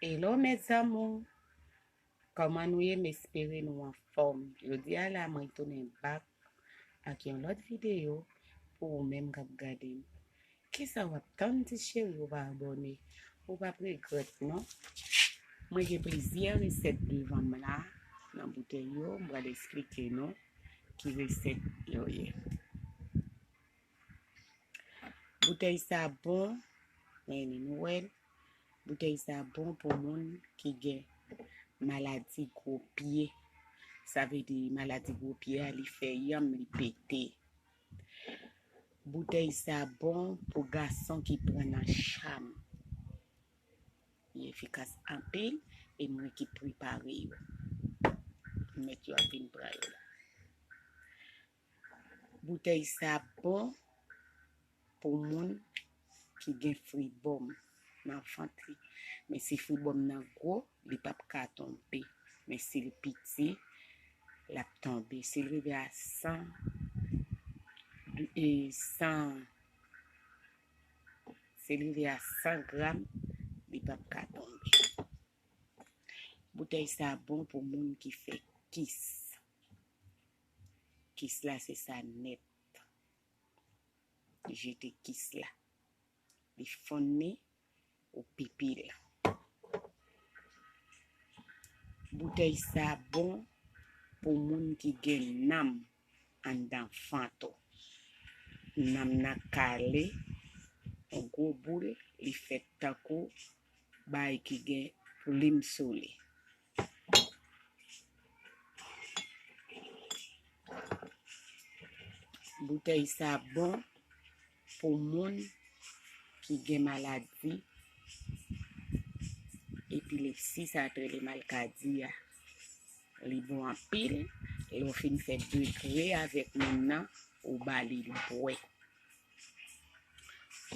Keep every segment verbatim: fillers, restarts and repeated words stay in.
Hello mes amours, kòman nou ye? M espere nou anfòm. Jodi a la mwen tounen back ak yon lòt videyo pou ou menm k ap gade m. Kisa w ap tann ti cheri, ou pa abòne? Ou p ap regrèt non. Mwen gen plizyè resèt devan m la nan boutèy yo, m pral esplike nou ki resèt yo ye. Boutèy sa bon, men nou wè l. Boutèy sa bon pou moun ki gen maladi gwo pye. Sa vle di maladi gwo pye a, li fè yanm li pete. Boutèy sa bon pou gason ki pran nan cham. Li efikas anpil e mwen ki prepare yo. Mèt yo ap vin pran yo la. Boutèy sa bon pou moun ki gen fribòm nan vant li. Men si fribòm nan gwo, li p ap ka tonbe. Men si l piti, l ap tonbe. Si l rive a san, e san, si l rive a san gram, li p ap ka tonbe. Boutèy sa bon pou moun ki fè kis. Kis la se sa nèt. Jete kis la. Li fonn ni ou pipi l. Boutèy sa bon pou moun ki gen nanm anndan vant ou. Nanm nan kale, yon gwo boul, li fèt tankou bagay ki gen plim sou li. Boutèy sa bon pou moun ki gen maladi epilepsi, sa yo rele malkadi a. Li bon anpil, lè w fin fè degre avèk moun nan, ou ba li l bwè.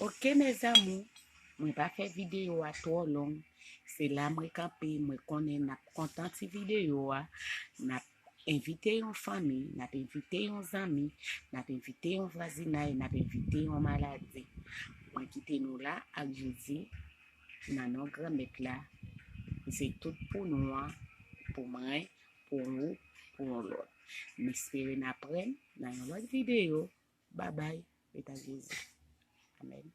Ok mes amours, mwen pa fè videyo a twò long. Se la mwen kanpe, mwen konnen n ap kontan ti videyo a. N ap envite yon fanmi, n ap envite yon zanmi, n ap envite yon vwazinay, n ap envite yon maladi. Mwen kite nou la ak Jezi nan non Granmèt la. Li se tout pou nou an, pou mwen, pou ou, pou yon lòt. M espere n ap wè m nan yon lòt videyo. Babay, ret ak Jezi. Amèn.